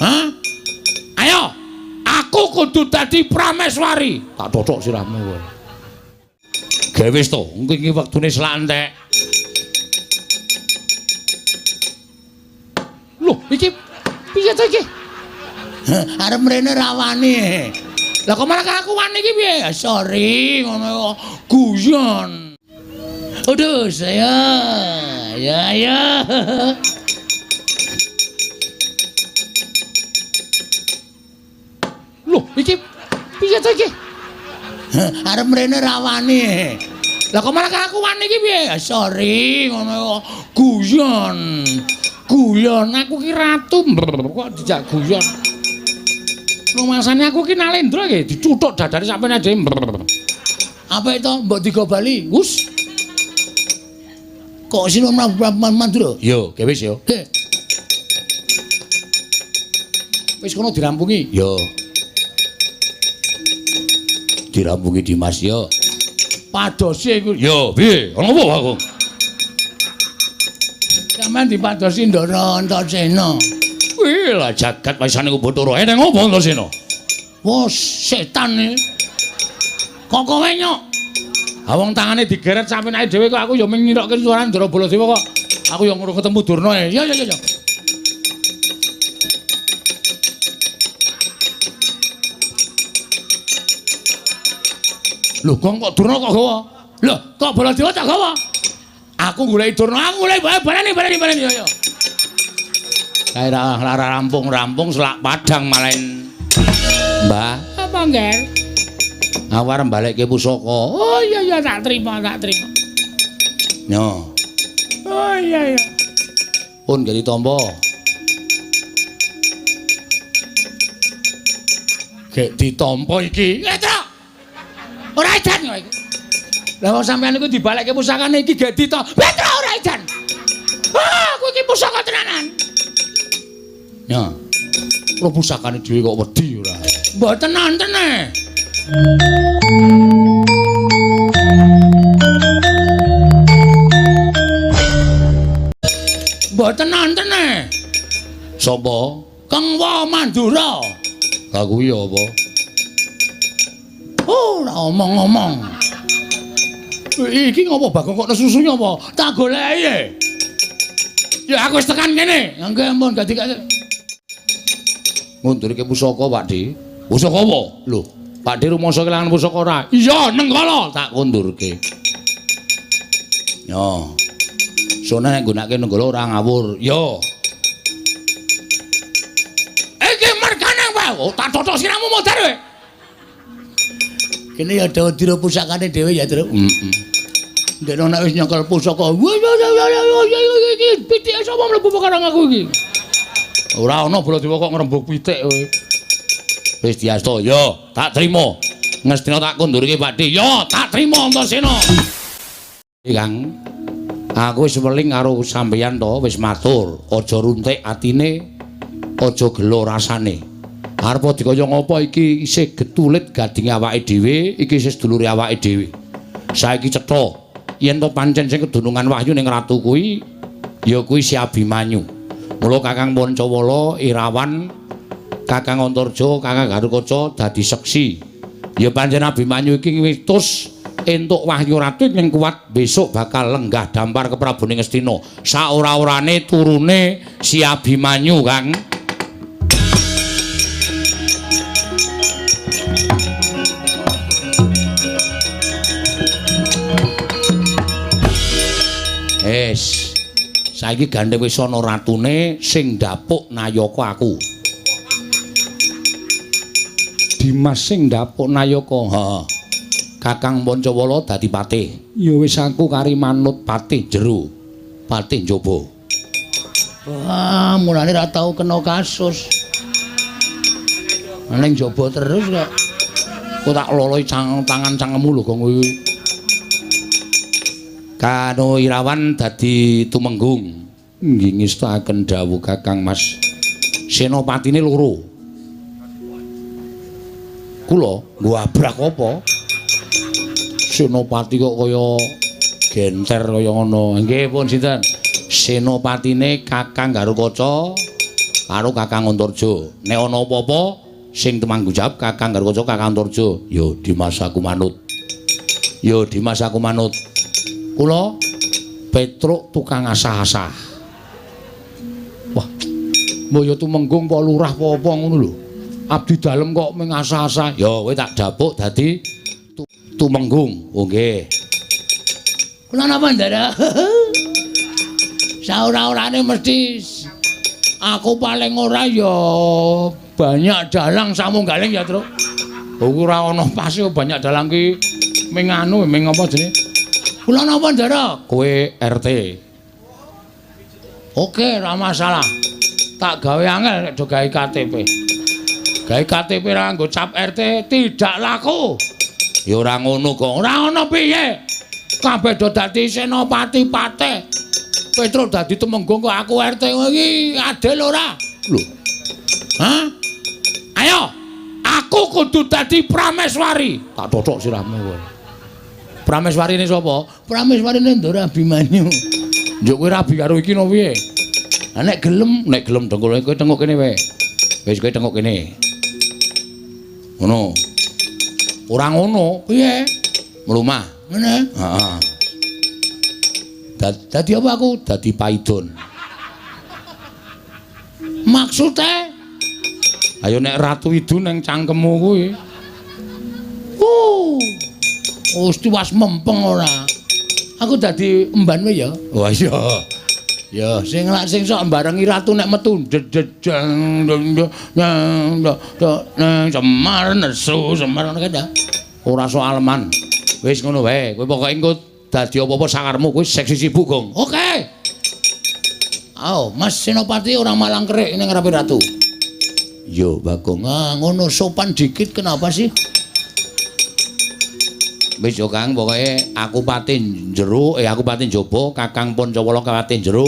Hah? Ayo, aku kudu dadi prameswari. Tak totok sirahmu kowe. Gawe wis to, engko iki wektune selak entek. Loh, iki piye to iki? Arep mrene ra wani. Lah kok malah aku wani iki piye? Sorry, ngono kok guyon. Aduh, saya. Ya, ya. Loh, iki piye to iki? Arep mrene ra wani. Lah kok malah aku wani iki piye? Sorry, ngono kok guyon. Guyon, aku ki ratu kok dijak guyon. Rumasane aku ki Nalendra iki dicuthuk dadane sampeyan dhewe. Apa itu mbok digo bali? Wus. Kok sino Mandura? Yo, ge wis yo. Ge. Wis kono dirampungi. Yo. Dirampungi Dimas yo. Padose iku. Yo, piye? Ana apa aku? Sampeyan dipadosi Ndara Antasena. Wih, lah jagat waisane ku Bathara. Eneng apa Antasena? Wah, setan iki. Kok kowe nyok? Ha wong tangane digeret sampeyan dhewe kok aku ya mung ngirokke suarane Ndara Baladewa kok. Aku ya ngurung ketemu Durna e. Ya ya ya. Lho, kok Durna kok gawa? Lho, kok Baladewa tak gawa? Aku goleki Durna, aku goleki baleni baleni baleni ya ya. Kae ra rampung-rampung selak padang malain. Mbah, apa ngger? Aku arep balekke pusaka. Oh iya iya tak terima, tak terima. Nyo. Oh iya iya. Pun gak ditampa. Gek ditampa iki. Truk. Ora edan kok iki. Lah wong sampean iku dibalekke pusakane iki gek ditampa. Petruk ora edan. Ah, aku iki pusaka tenanan. Nyo. Ora pusakane dhewe kok wedi ora. Mboten nonton e. Mboten nonton e. Sapa? Kengwa Mandura. Lah kuwi apa? Oh, ora omong-omong. Iki ngopo Bagong kok nesusu apa? Tak goleki e. Ya aku wis tekan kene. Nggih ampun dadi ngundurke pusaka, Pak Di. Pusaka apa? Lho, Pak Di rumangsa kelangan pusaka ora? Iya, Nenggala tak kundurke. Yo. Sone nek nggunakake Nenggala ora ngawur. Yo. Iki mergane wae. Oh, tak totok siramu modar kowe. Kene ya dira pusakane dhewe ya, Truk. Heeh. Ndekno nek wis nyekel pusaka. Iki pitike sapa mlebu pekarang aku iki? Ora ana Baladewa kok ngrembug pitik kowe. Wis diasta, yo, tak trima. Ngestina tak kundurke Pak Di. Yo, tak trima Antasena. Kang, aku wis weling karo sampeyan to, wis matur, aja runtik atine, aja gelo rasane. Arep dikaya ngapa iki isih getulit gadinge awake dhewe, iki isih sedulure awake dhewe. Saiki cetha, yen to pancen sing kedunungan wahyu ning ratu kuwi ya kuwi si Abimanyu. Mula Kakang Pancawala, Irawan, Kakang Antarja, Kakang Garukaca dadi seksi. Ya pancen Abimanyu iki witus entuk wahyu ratu ing kuat besok bakal lenggah dampar ke Prabune Ngastina. Saora-orane turune si Abimanyu, Kang. Es. Saiki gandeng wis ana ratune sing ndapuk nayaka aku. Dimas sing ndapuk nayaka. Heeh. Kakang Pancawala dadi patih. Ya wis aku kari manut patih jero. Patih njaba. Wah, mulane ra tau kena kasus. Ning njaba terus kok. Kok tak loloi tangan cangkemmu lho Gong kuwi. Kano Irawan dadi tumenggung. Nggih ngestakaken dawuh Kakang Mas. Senopatine loro. Kula nggo abrak apa? Senopati kok kaya genter kaya ngono. Nggih pun sinten? Senopatine Kakang Garukaca, Karo Kakang Antarja. Nek ana apa-apa sing tumanggung jawab Kakang Garukaca, Kakang Antarja. Ya Dimas aku manut. Ya Dimas aku manut. Kula Petruk tukang asah-asah. Wah. Mbok ya tumenggung apa lurah apa apa ngono lho. Abdi dalem kok mung asah-asah. Ya kowe tak dapuk dadi tumenggung. Oh nggih. Kula napa Ndara? Saora-orane mesti aku paling ora ya banyak dalang samunggaling ya, Truk. Ora ana pase banyak dalang ki ming anu ming apa jenenge? Kula napa Ndara? Kowe RT. Oke, ora masalah. Tak gawe angel nek do gawe KTP. Gawe KTP ra nggo cap RT tidak laku. Ya ora ngono kok. Ora ono piye? Kabeh do dadi senopati patih. Petruk dadi tumenggung kok aku RT iki adil ora? Lho. Hah? Ayo, aku kudu dadi Prameswari. Tak totok sirahmu kowe. Prameswarine sapa? Prameswarine Ndara Abimanyu. Njuk kowe rabi karo iki no piye? Lah nek gelem dengkul kowe tengok kene wae. Wis kowe tengok kene. Ngono. Ora ngono, piye? Mlumah. Ngene. Heeh. Dadi apa aku? Dadi paidon. Maksude? Ayo nek Ratu Idun nang cangkemmu kuwi. Wis tiwas mempeng ora. Aku dadi emban wae ya. Wah iya. Ya sing lak sing sok mbarengi ratu nek metu dedejeng Semar nesu Semar ngono kae ya. Ora soal aleman. Wis ngono wae. Kowe pokoke engko dadi apa-apa sakarmu kowe seksi sibuk, Gong. Oke. Ayo, Mas Senopati ora malang kerik ning ngarepe ratu. Yo, Bagong. Ah, ngono sopan dikit kenapa sih? Wis yo Kang, pokoke aku pati jero, aku pati njaba, Kakang Pancawala pati jero.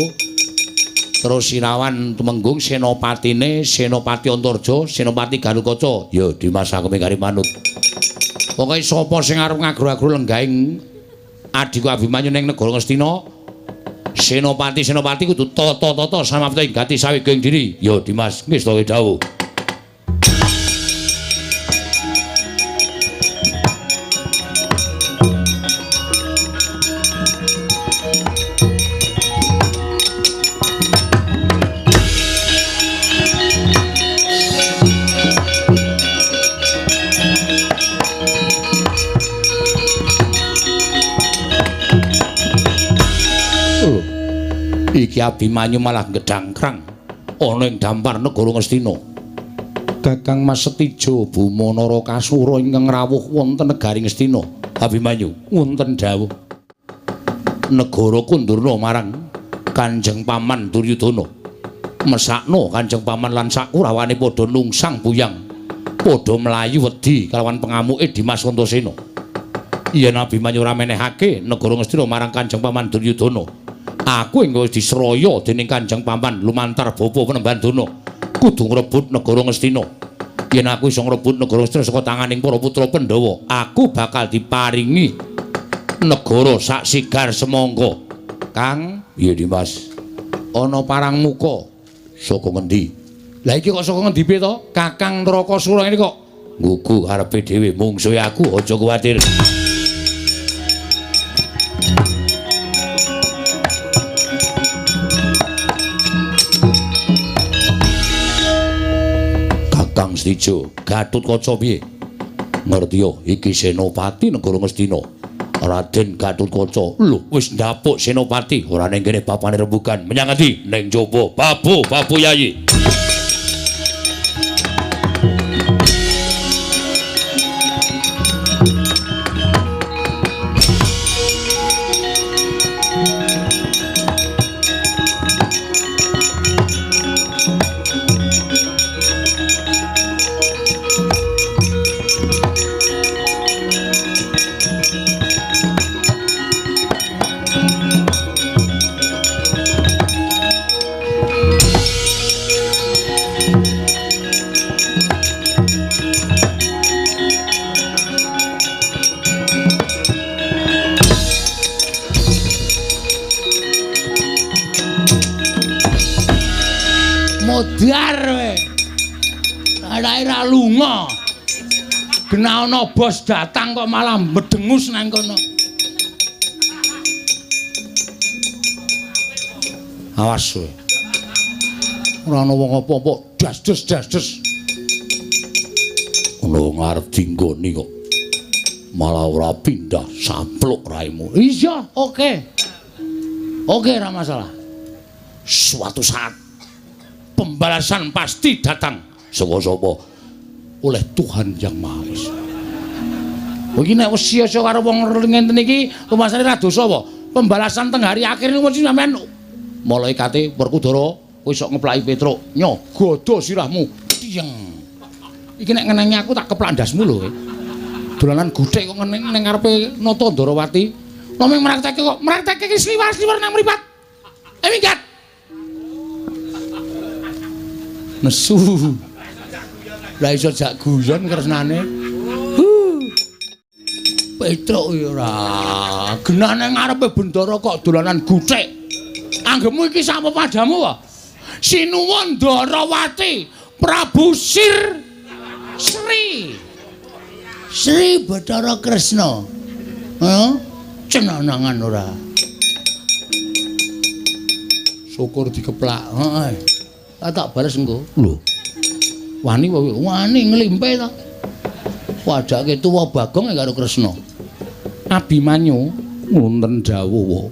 Terus Sirawan Tumenggung senopatine Senopati Antarja, Senopati Garukaca. Ya Dimas aku mingkari manut. Pokoke sapa sing arep ngagro-agro lenggahing adhiku Abimanyu ning negara Ngastina, senopati-senopati kudu tata-tata samapta ing gati saweging diri. Ya Dimas, ngestake dawuh. Iki Abimanyu malah gedhangkrang ana ing dampar negara Ngastina. Kakang Mas Setijo Buma Narakasura ingkang rawuh wonten negari Ngastina. Abimanyu wonten dawuh. Negara kundurna marang Kanjeng Paman Duryudana. Mesakno Kanjeng Paman lan sakurawane padha nungsang buyang. Padha mlayu wedi kalawan pengamuke Dimas Antasena. Yen Abimanyu ora menehake negara Ngastina marang Kanjeng Paman Duryudana, aku engko wis disraya dening Kanjeng Paman lumantar bapa Penemban Dana kudu ngrebut negara Ngastina. Yen aku iso ngrebut negara Ngastina saka tanganing para putra Pandhawa, aku bakal diparingi negara sak sigar semangka. Kang, iya Dimas. Ana parang muka saka ngendi? Lah iki kok saka ngendi piye to? Kakang Narakasura ini kok nggugu karepe dhewe mungsuhe aku, aja kuwatir. Kakang Setijo, Gatotkaca piye? Ngerti yo, iki senopati negara Ngastina. Raden Gatotkaca. Lho, wis ndapuk senopati, ora ning kene bapane rembugan. Menyang ngendi? Ning jaba. Babu, babu yayi. Daerahe ra lunga. Genah ana bos datang kok malah medengus nang kono. Awas kowe. Ora ana wong apa-apa, das-des das-des. Ono ngarep dinggoni kok. Malah ora pindah sampluk raimu. Iya, oke. Oke, ora masalah. Suatu saat pembalasan pasti datang. Saka-sapa oleh Tuhan Yang Maha Esa. Iki nek wis sia-sia karo wong ngenten iki, rumasane ra dosa apa? Pembalasan teng hari akhir niku mesti sampean malaikate Werkudara kowe sok ngeplaki Petruk, nyo godo sirahmu. Tiyeng. Iki nek ngenengi aku tak keplak ndasmu lho kowe. Dolanan guthik kok ngeneng ning ngarepe Nata Ndarawati. Lha mrakteke kok mrakteke iki sliwar-sliwar nang mripat. Minggat. Nesu. Lah iso jak guyon kresnane. Petruk ya ora. Genah nang ngarepe bendara kok dolanan guthik. Anggemu iki sapa padamu wae? Sinuwun Ndarawati, Prabu Sir Sri. Sri Bathara Kresna. Heeh. Cenanangan ora. Syukur dikeplak. Heeh. Tak bales engko. Lho. Wani wae, wani nglimpe ta. Wadake tuwa Bagong karo Kresna. Abimanyu wonten dawuh.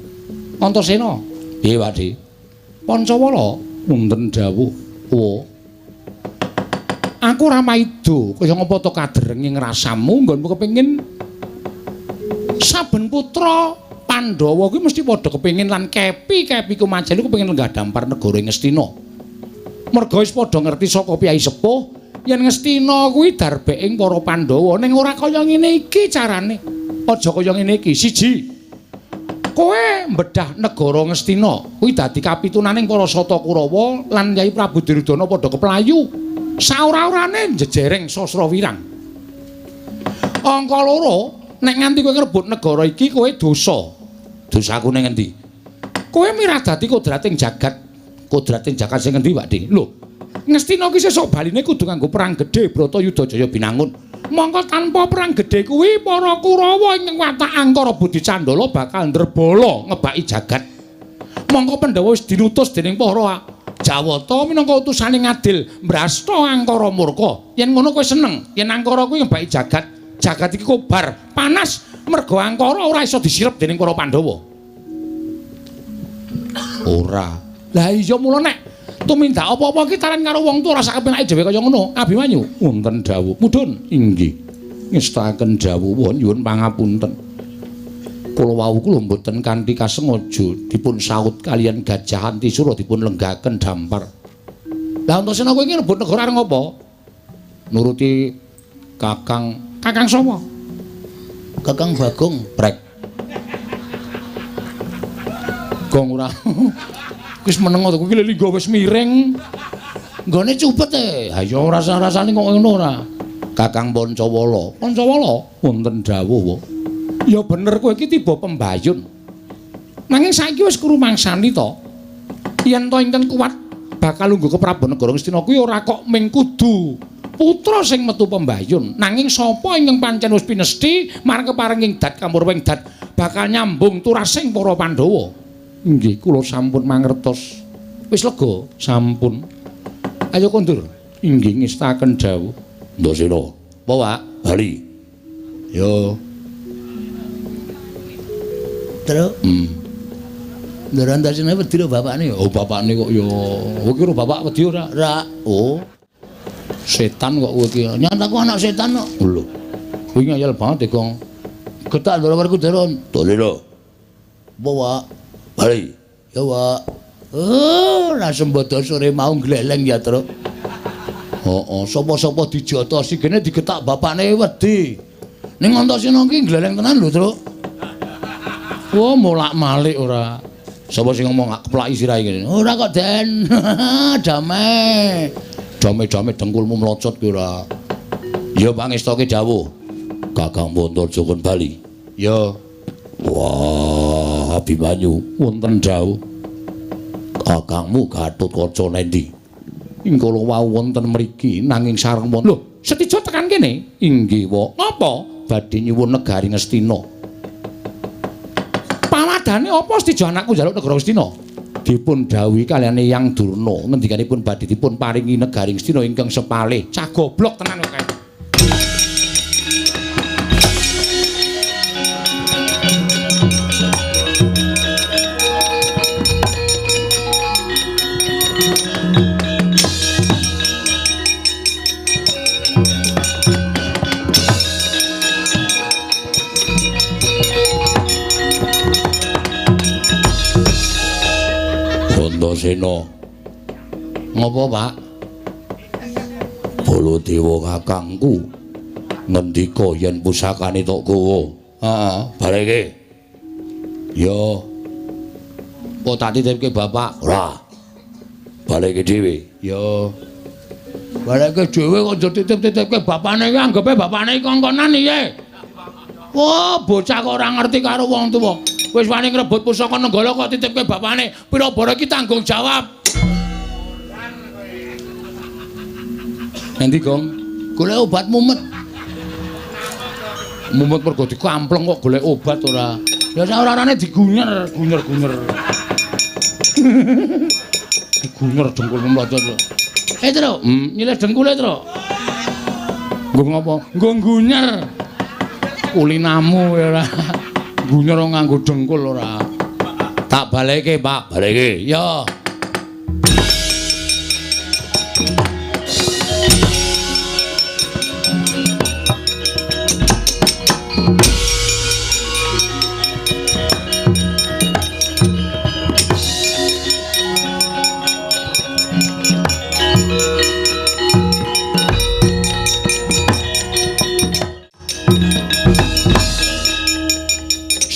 Antasena. Piye, Pakde? Pancawala wonten dawuh. Wa. Aku ora maido kaya ngapa to kaderenge ngrasamu nggonmu kepengin saben putra Pandhawa kuwi mesti padha kepengin lan kepi-kepiku majelu kepengin lenggah dampar negara Ngastina. Merga wis padha ngerti saka piyai sepuh yen Ngastina kuwi darbeking para Pandhawa ning ora kaya ngene iki carane. Aja kaya ngene iki. Siji. Kowe mbedah negara Ngastina kuwi dadi kapitunaning para Sata Kurawa lan Yai Prabu Duryudana padha keplayu. Saora-orane jejereng Sasra Wirang. Angka loro, nek nganti kowe ngrebut negara iki kowe dosa. Dosaku ning endi? Kowe miradati kodrating jagat. Kodrating jagat sing endi, Pakde? Lho, Ngastina ki sesuk baline kudu nganggo perang gedhe Bratayuda Jaya Binangun. Mongko tanpa perang gedhe kuwi para Kurawa ing watak Angkara Budi Candala bakal ndrebala ngebaki jagat. Mongko Pandhawa wis dinutus dening para Jawata minangka utusane ngadil mbrasta Angkara murka. Yen ngono kowe seneng, yen Angkara kuwi ngebaki jagat, jagat iki kobar, panas merga Angkara ora iso disirep dening para Pandhawa. Ora. Lah iya mula nek tumindak apa-apa iki taran karo wong tuwa ora sak kepenake dhewe kaya ngono. Abimanyu wonten dawuh. Mudhun inggih. Ngestakaken dawuh nyuwun pangapunten. Kula wau kula mboten kanthi kasengaja dipun saut kaliyan Gajah Antisura dipun lenggaken dampar. Lah Antasena kowe iki rebut negara arep ngopo? Nuruti Kakang. Kakang sapa? Kakang Bagong. Prek. Gong ora. Wis meneng to kuwi linggo wis miring. Nggone cupet e. Ha ya ora rasa-rasane kok ngono ora. Kakang Pancawala. Pancawala wonten dawuh. Ya bener kowe iki tiba pembayun. Nanging saiki wis krumangsani to. Yen to ingkang kuat bakal lungguh ke Prabu Negara Ngastina kuwi ora kok ming kudu putra sing metu pembayun. Nanging sapa ingkang pancen wis pinesthi marang keparenging dat kamurwing dat bakal nyambung turasing para Pandhawa. Inggih, kula sampun mangertos. Wis lega, sampun. Ayo kondur. Inggih ngestaken dawuh. Ndasena. Apa, Pak? Bali. Yo. Terus, Ndara Antasena wedi lho bapakne. Oh, bapakne kok ya. Kowe iki ora bapak wedi ora? Ora. Oh. Setan kok kowe iki. Nyataku anak setan kok. Lho. Kowe ngeyel banget, Gong. Getak Ndara Werkudara. Dole lho. Apa, Pak? Bali. Ya, Pak. Oh, ra sembodo sore mau gleleng ya, Truk. Heeh, sapa-sapa dijotosi gene digetak bapakne wedi. Ning Antasena iki gleleng tenan lho, Truk. Wah, molak-malik ora. Sapa sing ngomong gak keplaki sirahe ngene? Ora kok, Den. Damai. Dame-dame dengkulmu mlocot kuwi ora. Ya pangestoke dawuh. Kakang Pontarja kon bali. Ya. Wah, Abimanyu wonten dawuh. Kakangmu Gatotkaca nendi? Ing kala wau wonten mriki nanging sareng wonten. Lho, Setija tekan kene? Inggih, Wak. Ngapa? Badhe nyuwun negari Ngastina. Pawadane apa Setija anakku njaluk negara Ngastina? Dipun dhawuhi kaliyan Eyang Durna ngendikanipun badhe dipun paringi negari Ngastina ingkang sepalih. Cah goblok tenan kok kae. Antasena. Ngopo, Pak? Baladewa kakangku ngendika yen pusakane tok gawa. Heeh, bareke. Ya. Apa tak titipke bapak? Ora. Baleke dhewe. Ya. Baleke dhewe kok njur titip-titipke bapane iki anggepe bapane iki kongkonan piye? Wah, bocah kok ora ngerti karo wong tuwa. Wis wani ngrebut pusaka Nenggala kok titipke bapane. Pira bara iki tanggung jawab. Endi, Gong? Golek obat mumet. Mumet mergo dikampleng kok golek obat ora. Ya sak ora-orane digunyer, gunyer-gunyer. Digunyer dengkul mlocot. Eh, Tru, nyilih dengkule, Tru. Nggo ngopo? Nggo gunyer. Kulinamu ya ora. Gunyer nganggo dengkul ora. Tak baleke, Pak. Baleke. Ya.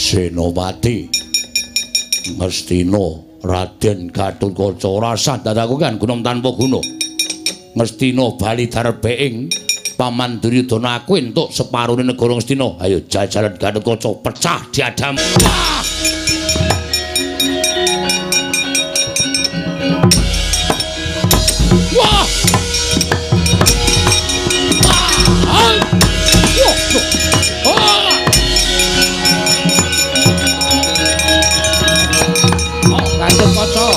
Senopati Ngastina Raden Gatotkaca rasah dadaku kan gunung tanpa guna. Ngastina bali darbeing Paman Duryudana aku entuk separone negara Ngastina. Ayo jajalan Gatotkaca pecah diadam. Wah! Wah! Wah! Wah! Gatotkaca.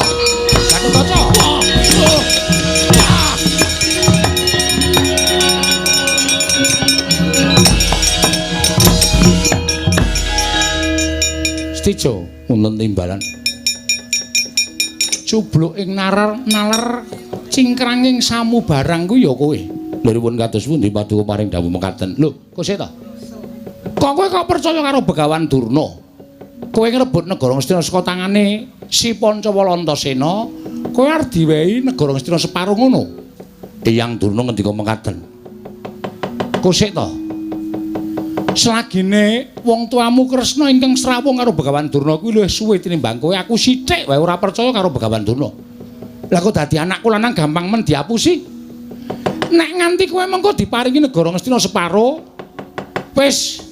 Gatotkaca. Wah. Wah. Setija wonten timbalan. Cubluk ing nalar nalar cingkranging samubarang ku ya kowe. Lha pun kados pundi paduka paring dawuh mekaten. Lho, kok sik ta? Kok kowe kok percaya karo Begawan Durna? Kowe ngrebut negara Ngastina saka tangane Si Pancawala Antasena, kowe arep diwehi negara Ngastina separo ngono. Eyang Durna ngendika mekaten. Kosik ta? Selagine wong tuamu Kresna ingkang srawung karo Begawan Durna kuwi luwih suwe tinimbang kowe, aku sithik wae ora percaya karo Begawan Durna. Lah kok dadi anakku lanang gampang men diapusi. Nek nganti kowe mengko diparingi negara Ngastina separo, wis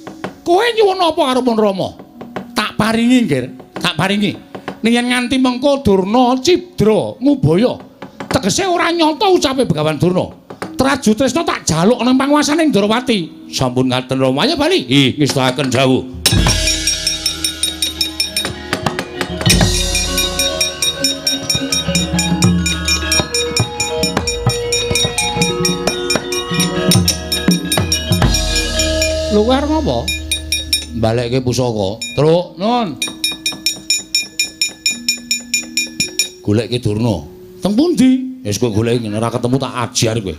kowe nyuwun apa karo Pun Rama? Tak paringi, Nggir, tak paringi. Ning yen nganti mengko Durna cidra ngubaya, tegese ora nyata ucape Begawan Durna. Traju Tresna tak jaluk nang panguasane Ndrawati. Sampun ngaten Rama, ayo bali. Ih, ngestakaken dawuh. Lho kowe arep ngopo? Balekke pusaka. Truk, nun. Goleke Durna. Teng pundi? Wis kowe goleki ngene ora ketemu tak ajar kowe.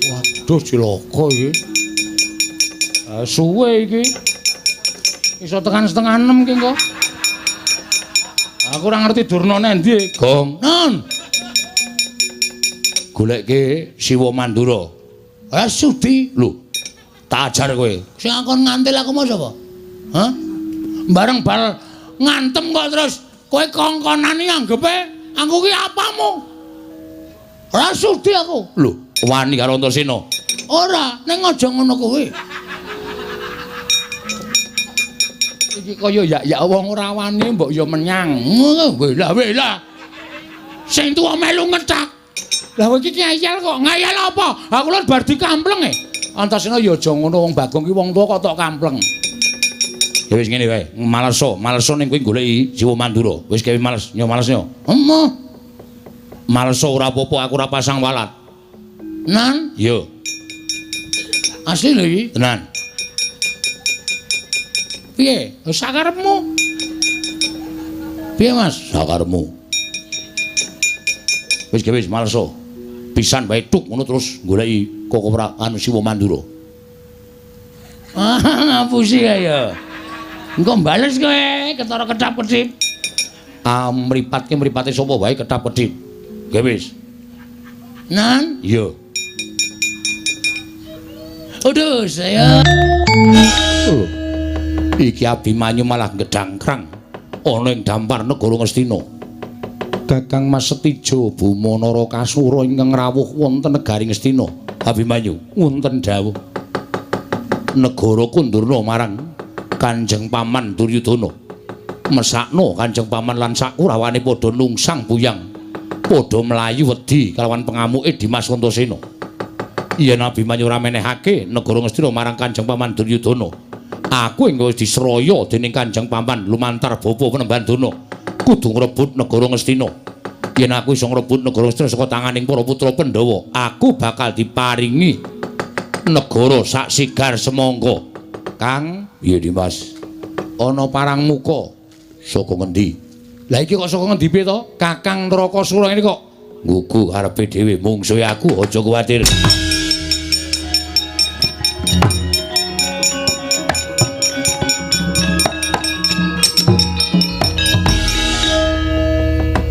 Waduh cilaka iki. Suwe iki. Iso tekan 5:30 ki engko. Aku ora ngerti Durna nendi. Gong. Nun. Goleke Siwa Mandura. Ah sudi. Lho, tak ajar kowe. Sing akon ngantil aku mau sapa? Hah? Bareng bal ngantem kok terus kowe kongkonan iki anggepe aku ki apamu? Ora sudi aku. Lho, wani karo Antasena. Ora, ning aja ngono kuwi. Iki kaya yak-yak wong ora wani mbok ya menyang. Ngono wela-wela. Sing tuwa melu ngecak. Lah kowe iki ngeyel kok. Ngeyel apa? Aku lho bar dikampleng e. Antasena ya aja ngono wong Bagong ki wong tuwa kok tok kampleng. Ya wis ngene wae, maleso, maleso ning kowe goleki Siwa Mandura. Wis gawe males, nyo males nyo. Emoh. Maleso ora apa-apa, aku ora pasang walat. Nan? Iya. Asli lho iki, tenan. Piye? Sakarepmu. Piye, Mas? Sakarepmu. Wis gawe wis maleso. Pisan wae tuk ngono terus goleki Koko anu Siwa Mandura. Ah, ngapusi ya. Engko bales kowe ketara kedap-kedip. Ah, mripatke mripate sapa wae kedap-kedip. Nggih wis. Nan? Iya. Aduh, saya. Iki Abimanyu malah gedangkrang ana ing dampar negara Ngastina. Kakang Mas Setijo Buma Narakasura ingkang rawuh wonten negari Ngastina. Abimanyu, wonten dawuh. Negara kundurna marang Kanjeng Paman Duryudana. Mesakno Kanjeng Paman lan sakurawane padha nungsang buyang, padha mlayu wedi kalawan pengamuke Dimas Antasena. Yen Abimanyu ora menehake negara Ngastina marang Kanjeng Paman Duryudana, aku ing wis disraya dening Kanjeng Paman lumantar bapa Penemban Dana, kudu ngrebut negara Ngastina. Yen aku iso ngrebut negara Ngastina saka tanganing para putra Pandhawa, aku bakal diparingi negara sak sigar semangka. Kang, iya Dimas. Ana parang muka saka ngendi? Lah iki kok saka ngendi piye to? Kakang Narakasura ngene kok nggugu karepe dhewe mungsuhe aku, aja kuwatir.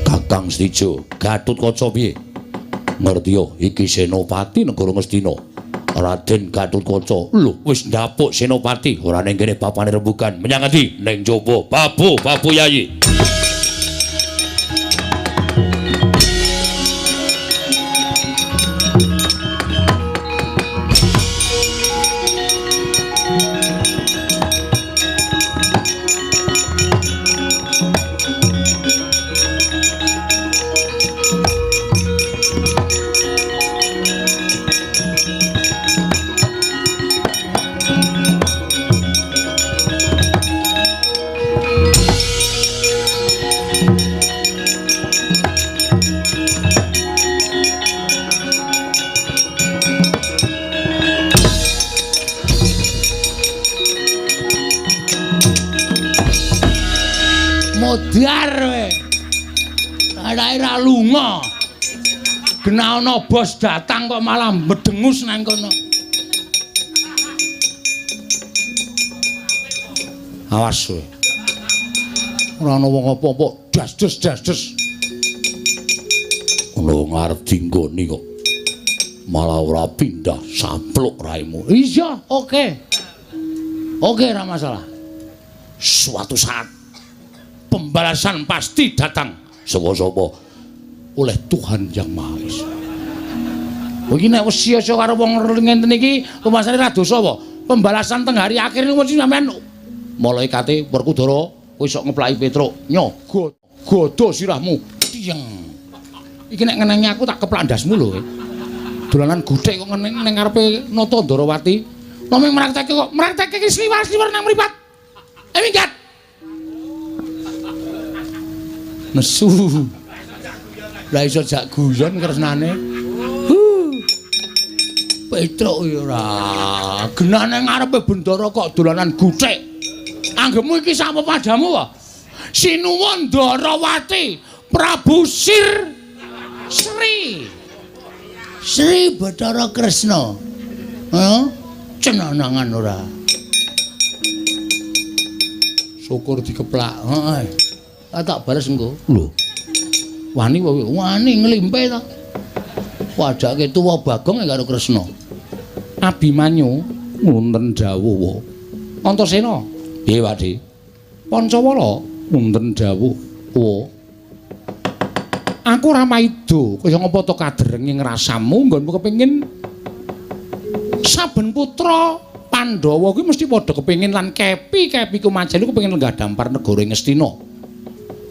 Kakang Setijo, Gatotkaca piye? Ngerti yo, iki Senopati negara Ngastina. Raden Gatotkaca, lho wis ndapuk Senopati, ora ning kene papane rembugan. Menyang ngendi? Ning jaba. Babu, babu Yayi. Modar kowe. Areke ra lunga. Genah ana bos datang kok malah medengus nang kono. Awas kowe. Ora ana wong apa-apa, das-des das-des. Ono ngarep dinggoni kok. Malah ora pindah sampluk raimu. Iya, oke. Oke, ora masalah. Suatu saat pembalasan pasti datang sapa-sapa oleh Tuhan Yang Maha Esa. Iki nek wis sia-sia karo wong ngenten iki rumasane ra dosa apa? Pembalasan teng hari akhir niku mesti sampean malaikate Werkudara kowe sok ngeplaki Petruk, nyo godho sirahmu tiyeng. Iki nek ngenengi aku tak keplak ndasmu lho kowe. Dolanan guthik kok ngeneng ning ngarepe Nata Ndarawati. Namung mraktekke kok mraktekke iki sliwar-sliwar nang mripat. Minggat. Nesu. Lah iso jak guyon kresnane. Petruk ya ora. Genane ngarepe bendara kok dolanan guthik. Anggepmu iki sapa padamu wae? Sinuwun Ndarawati, Prabu Sir Sri. Sri Bathara Kresna. Heeh. Cenanangan ora. Syukur dikeplak. Heeh. Tak bales engko. Lho. Wani wae, wani nglimpe ta. Wajake tuwa Bagong karo Kresna. Abimanyu wonten dawuh wa. Antasena. Piye, Pakde? Pancawala wonten dawuh wa. Aku ora maida kaya ngapa to kaderenge ngrasamu nggonmu kepengin saben putra Pandhawa kuwi mesti padha kepengin lan kepi-kepi kumajel kepengin lenggah dampar negara Ngastina.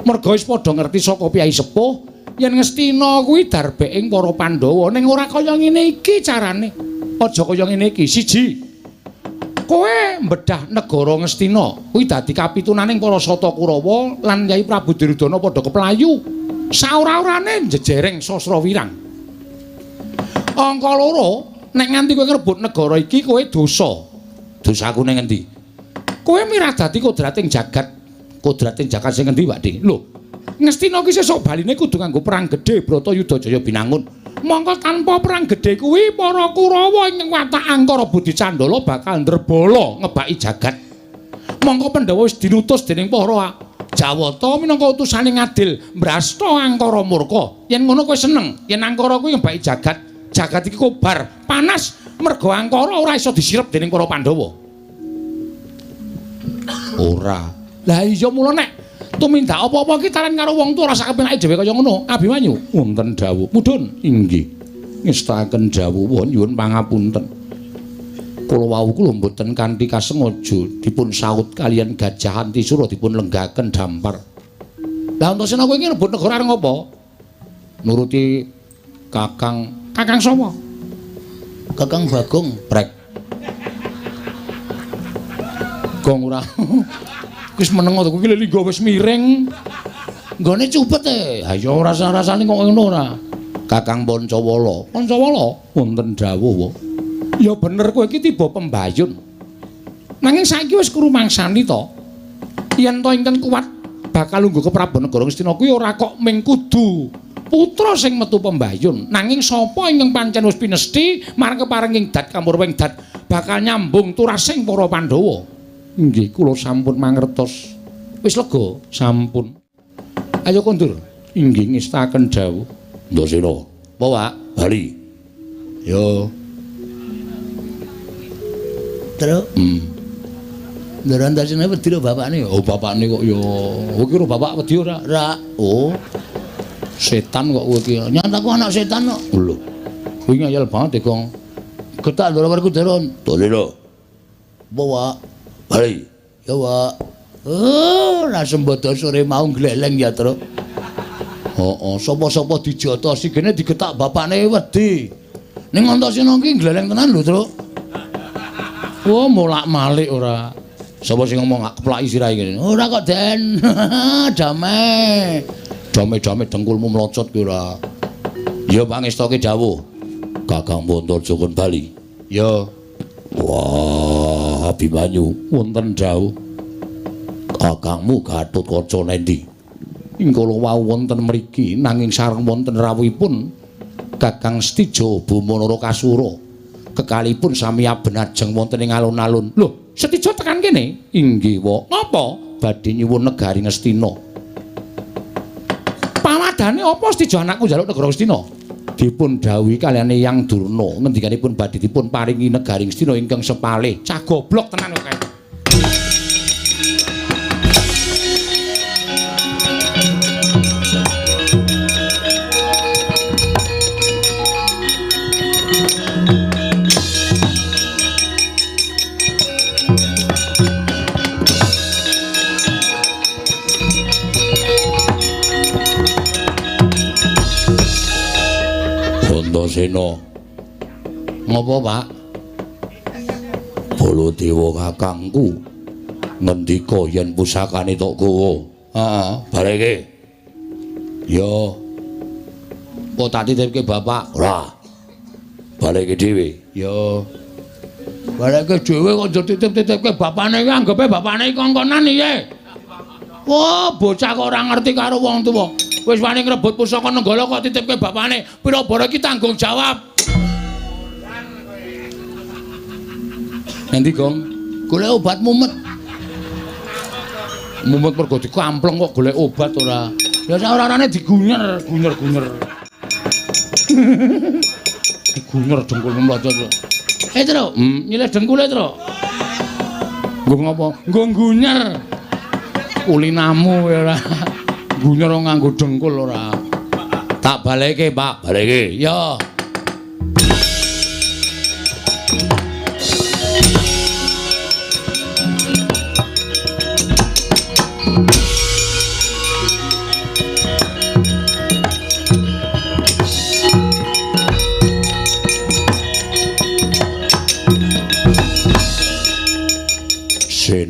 Merga wis padha ngerti saka piyai sepuh Yen Ngastina kuwi darbeking para Pandhawa ning ora kaya ngene iki carane. Aja kaya ngene iki. Siji. Kowe mbedah negara Ngastina kuwi dadi kapitunaning para Sata Kurawa lan Yai Prabu Duryudana padha keplayu. Saora-orane njejereng Sasra Wirang. Angka loro, nek nganti kowe ngrebut negara iki kowe dosa. Dosaku ning endi? Kowe mirah dadi kodrating jagat. Kodrating jagat sing endi, Pak Dik? Lho, Ngastina ki sesuk baline kudu nganggo perang gedhe Bratayuda Jaya Binangun. Mongko tanpa perang gedhe kuwi para Kurawa ing watak Angkara Budi Candala bakal ndrebala ngebaki jagat. Mongko Pandhawa wis dinutus dening para Jawata minangka utusane ngadil mbrasta Angkara murka. Yen ngono kowe seneng, yen Angkara kuwi ngebaki jagat, jagat iki kobar, panas mergo Angkara ora iso disirep dening para Pandhawa. Ora. Lah iya mula nek tumindak apa-apa iki talen karo wong tuwa ora sak kepenake dhewe kaya ngono. Abimanyu, wonten dawuh. Mudhun, inggih. Ngestakaken dawuh nyuwun pangapunten. Kula wau kula mboten kanthi kasengaja dipun saut kaliyan Gajah Antisura dipun lenggaken dampar. Lah Antasena kowe iki rebut negara arep ngopo? Nuruti Kakang. Kakang sapa? Kakang Bagong. Prek. Gong ora. Wis meneng to kuwi linggo wis miring. Nggone cupet e. Ha ya ora rasane kok ngono ora. Kakang Pancawala. Pancawala wonten dawuh. Ya bener kowe iki tiba pembayun. Nanging saiki wis krumangsani to. Yen to ingkang kuat bakal lungguh ke Prabu Negara Ngastina kuwi ora kok ming kudu putra sing metu pembayun. Nanging sapa ingkang pancen wis pinesthi marang keparenging dat kamurwing dat bakal nyambung turasing para Pandhawa. Inggih kula sampun mangertos. Wis lega sampun. Ayo kondur. Inggih ngestaken dawuh. Ndasena. Apa, Pak? Bali. Yo. Terus? Ndara Antasena wedi lho bapakne. Oh, bapakne kok ya. Kowe iki ro bapak wedi ora? Ora. Oh. Setan kok kowe iki. Nyataku anak setan kok. Lho. Kowe ngeyel banget e, Gong. Getak ndara Werkudara. Dole lho. Apa, Pak? Bali. Ya, Pak. Oh, ra sembodo sore mau gleleng ya, Truk. Heeh, sapa-sapa dijotosi gene digetak bapakne wedi. Ning Antasena iki gleleng tenan lho, Truk. Wah, molak-malik ora. Sapa sing ngomong gak keplaki sirahe kene? Ora kok, Den. Damai. Dame-dame dengkulmu mlocot kuwi ora. Ya pangestoke dawuh. Kakang Pontorjo kon bali. Ya. Wah, Abimanyu wonten dawuh. Kakangmu Gatotkaca nendi? Ing kala wau wonten mriki nanging sareng wonten rawuhipun Kakang Setija Boma Narakasura. Kekalipun sami abenajeng wonten ing alun-alun. Lho, Setija tekan kene? Inggih, Wak. Ngapa? Badhe nyuwun negari Ngastina. Pawadane apa Setija anakku njaluk negara Ngastina? Dipun dawuhi kaliyan Eyang Durna ngendikanipun badhe dipun paringi negari Ngastina ingkang sepalih. Cah goblok tenan kok kae. Antasena. Ngopo, Pak? Baladewa kakangku ngendika yen pusakane tok gawa. Heeh, bareke. Ya. Apa tak titipke bapak? Ora. Baleke dhewe. Ya. Baleke dhewe kok njur titip-titipke bapane iki anggepe bapane iki kongkonan piye? Wah, bocah kok ora ngerti karo wong tuwa. Wis wani ngrebut pusaka Nenggala kok titipke bapane. Pira bara iki tanggung jawab. Nanti, Gong, golek obat mumet. Mumet mergo dikampleng kok golek obat ora. Ya sak ora-orane digunyer, gunyer-gunyer. Digunyer dengkulmu mlocot. Eh, Truk, nyilih dengkule, Truk. Nggo ngopo? Nggo gunyer. Kulinamu ora. Gunyer nganggo dengkul ora. Tak baleke, Pak. Baleke. Ya.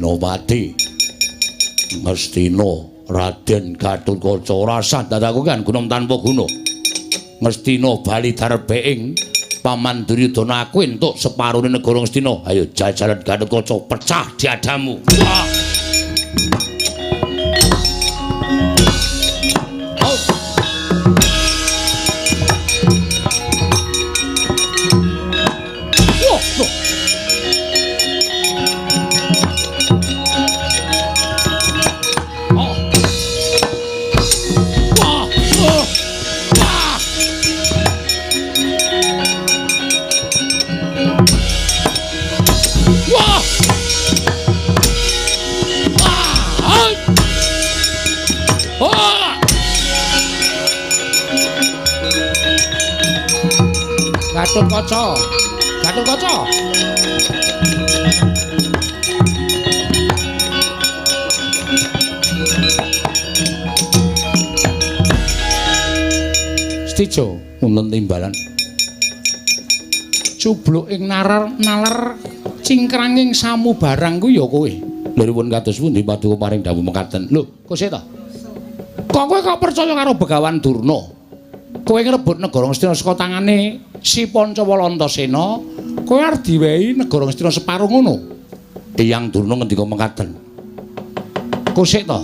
Senopati Ngastina Raden Gatotkaca ora sah dadaku kan gunung tanpa guna. Ngastina bali darbeing Paman Duryudana aku entuk separone negara Ngastina. Ayo jajalan Gatotkaca pecah diadamu. Wah. Oh. Wah, loh. Oh. Wah, oh. Wah. Wah. Wah. Oh. Gatotkaca. Gatotkaca. Stijo wonten timbalan. Cubluk ing nalar nalar cingkranging samubarang ku ya kowe. Lha pun kados pundi paduka paring dawuh mekaten. Lho, kok sik ta? Kok kowe kok percaya karo Begawan Durna? Kowe ngrebut negara Ngastina saka tangane si Pancawala Antasena, kowe arep diwehi negara Ngastina separo ngono. Eyang Durna ngendika mekaten. Kok sik ta?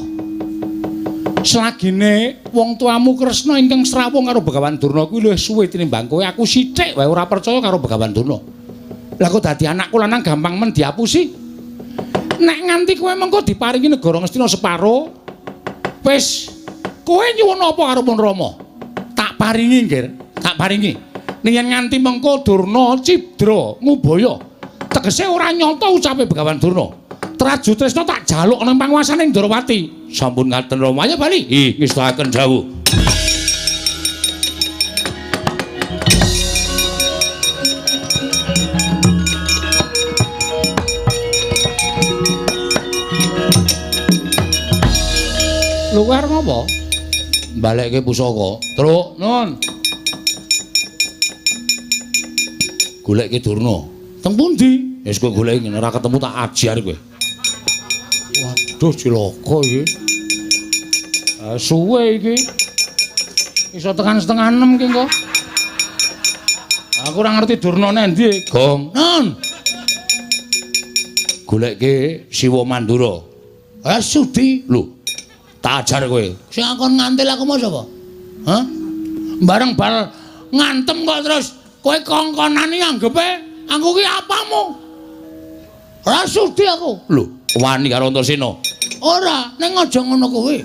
Selagine wong tuamu Kresna ingkang srawung karo Begawan Durna kuwi luwih suwe tinimbang kowe, aku sithik wae ora percaya karo Begawan Durna. Lah kok dadi anakku lanang gampang men diapusi. Nek nganti kowe mengko diparingi negara Ngastina separo, wis kowe nyuwun apa karo Pun Rama? Tak paringi, Nggir, tak paringi. Ning yen nganti mengko Durna cidra ngubaya, tegese ora nyata ucape Begawan Durna. Traju Tresna tak jaluk nang panguasane Ndrawati. Sampun ngaten Rama, ayo bali. Ih, ngestakaken dawuh. Lho kowe arep ngopo? Balekke pusaka. Truk, nun. Golekke Durna. Teng pundi? Wis kowe goleki ora ketemu tak ajar kowe. Waduh cilaka iki. Suwe iki. Iso tekan 5:30 iki engko. Aku ora ngerti Durnane endi. Gong. Nun. Golekke Siwa Mandura. Ah sudi. Lho, tak ajar kowe. Sing akon ngantil aku mau sapa? Hah? Bareng bal ngantem kok terus kowe kongkonane anggepe aku ki apamu? Ora sudi aku. Lho, wani karo Antasena. Ora, ning aja ngono kuwi.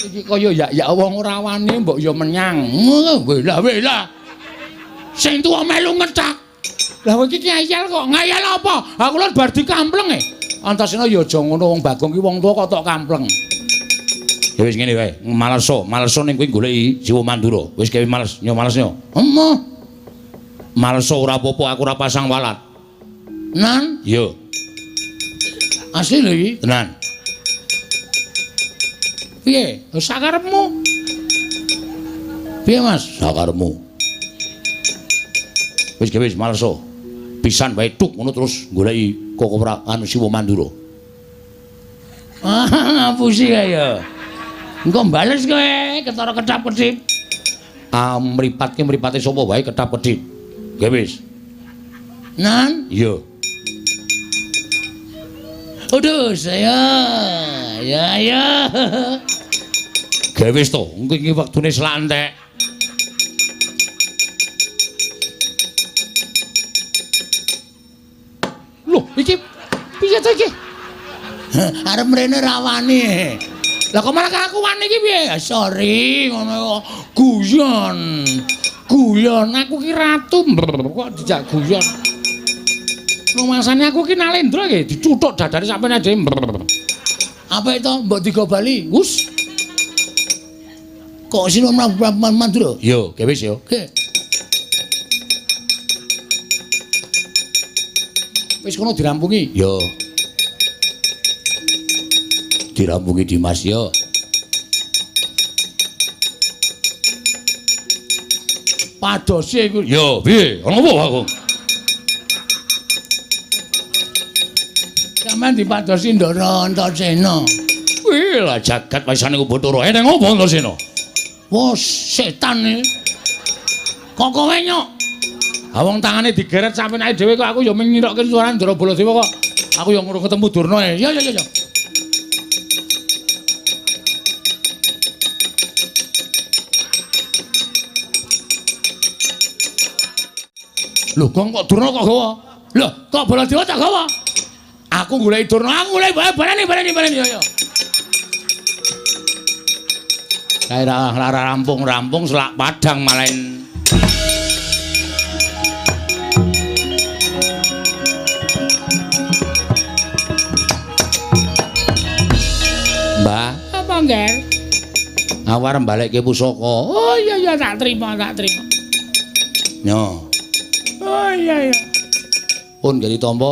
Iki kaya yak-yak wong ora wani mbok ya menyang. Welah welah. Sing tuwa melu ngecak. Lah kowe iki ngeyel kok. Ngeyel apa? Aku lho bar dikampleng e. Antasena ya aja ngono wong Bagong ki wong tuwa kok tok kampleng. Ya wis ngene wae, maleso, maleso ning kowe goleki Siwa Mandura. Wis gawe males, nyo males nyo. Emoh. Maleso ora apa-apa, aku ora pasang walat. Nan? Iya. Asli lho iki. Tenan. Piye? Sakarepmu. Piye, Mas? Sakarepmu. Wis gawe wis maleso. Pisan wae tuk ngono terus goleki Koko anu Siwa Mandura. Ah, ngapusi kaya. Engko bales kowe ketara kedap-kedip. Ah, mripatke mripate sapa wae kedap-kedip. Nggih wis. Nan? Iya. Aduh, saya. Ya, ya. Gawe wis to, engko iki wektune selak entek. Loh, iki piye to iki? Arep mrene ra wani. Lah kok malah aku wani iki piye? Sorry, ngono kok. Guyon. Guyon, aku ki ratu kok dijak guyon. Rumasane aku ki nalendra iki dicuthuk dadane sampeyan dhewe. Apik to mbok digo bali? Wus. Kok sira Mandura? Yo, ge wis yo. Oke. Wis kono dirampungi. Yo. Dirampungi Dimas yo. Padose iku. Yo, piye? Ana apa aku? Sampeyan dipadosi Ndara Antasena. Wih, lah jagat waisane ku Bathara. Eneng apa Antasena? Wah, setan iki. Kok kowe nyok? Ha wong tangane digeret sampeyan dhewe kok aku ya mung ngirokke suarane Ndara Baladewa kok. Aku ya ngurung ketemu Durna e. Ya ya ya. Lho, Gong kok Durna kok gawa? Lho, kok Baladewa tak gawa? Aku goleki Durna, aku goleki barani ya ya. Kae ra rampung-rampung selak padang malain. Mbah, apa ngger? Aku arep balekke pusaka. Oh iya iya tak terima, tak terima. Yo. Oh iya iya. Pun gak ditampa.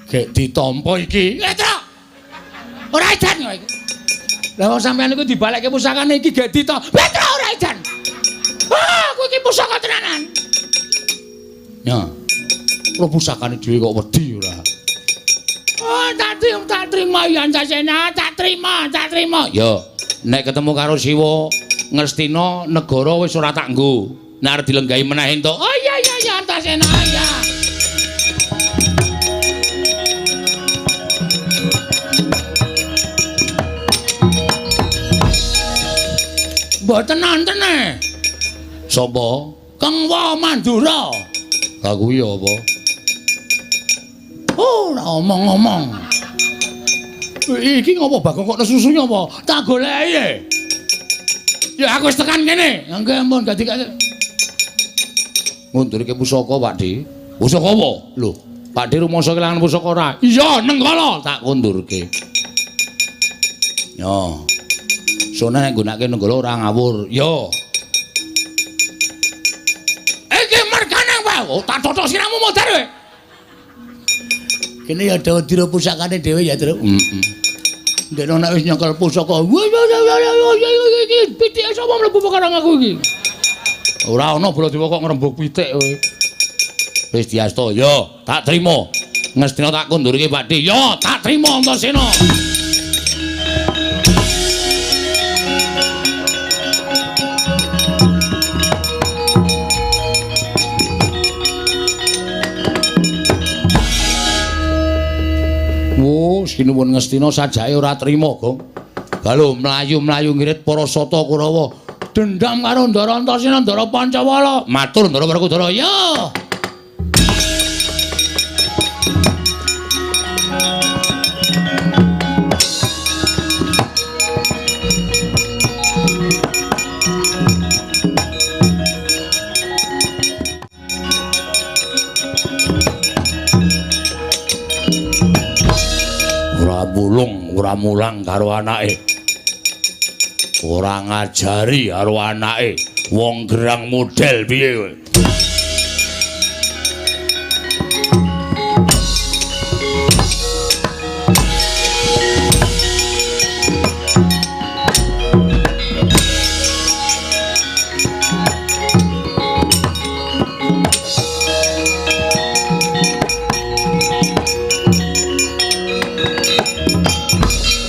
Gek ditampa iki. Petro. Ora edan kok iki. Lah wong sampean iku dibalekke pusakane iki gek ditampa. Petro ora edan. Ah, aku iki pusaka tenanan. Ya. Ora pusakane dhewe kok wedi ora. Oh, tak terima ya Antasena, tak terima, tak terima. Ya, nek ketemu karo Siwa Ngastina negara wis ora tak nggo. Nek arep dilenggahi meneh entuk. Oh iya iya iya Antasena ya. Mboten nonton e. Sapa? Kengwa Mandura. Lah kuwi apa? Oh, ora omong-omong. Iki ngopo Bagong kok nesusu apa? Tak goleki e. Ya aku wis tekan kene. Nggih ampun dadi ngundurke pusaka, Pak Di. Pusaka apa? Lho, Pak Di rumangsa kelangan pusaka ora? Iya, Nenggala tak kundurke. Yo. Sone nek nggunakake Nenggala ora ngawur. Yo. Iki mergane wae. Oh, tak totok siramu modar kowe. Kene ya dira pusakane dhewe ya, Truk. Heeh. Ndekno nek wis nyekel pusaka. Iki pitike sapa mlebu pekarang aku iki? Ora ana Baladewa kok ngrembug pitik kowe. Wis diasta, yo, tak trima. Ngastina tak kundurke Pak Di. Yo, tak trima Antasena. Oh, sinuwun Ngastina sajake ora trima, Gong. Galo mlayu-mlayu ngirit para sata Kurawa. Dendam karo Ndara Antasena, Ndara Pancawala. Matur Ndara Werkudara. Yo. Ora mulung, ora mulang karo anake. Ora ngajari karo anake. Wong gerang model piye kowe?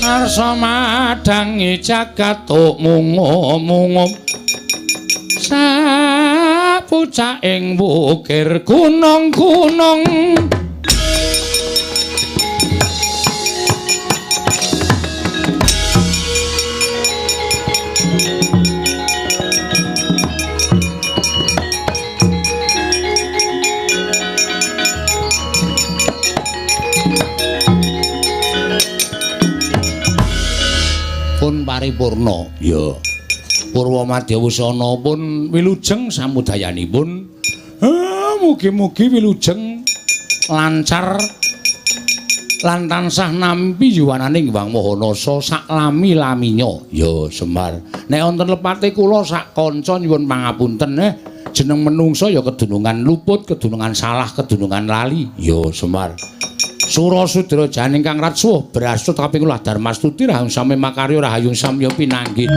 Arsa madangi jagat mungu-mungu sapucaking wukir gunung-gunung. Pun paripurna ya. Purwa Madya Wusana pun wilujeng samudayanipun. Mugi-mugi wilujeng lancar lan tansah nampi yuwananing Hyang Maha Nasa saklami-laminya. Ya Semar. Nek wonten lepate kula sak kanca nyuwun pangapunten jeneng menungsa ya kedunungan luput, kedunungan salah, kedunungan lali. Ya Semar. Sura sudra janing kang ratsuh brasut kaping kula Darmastuti rahayung sami makarya rahayung samya pinanggih.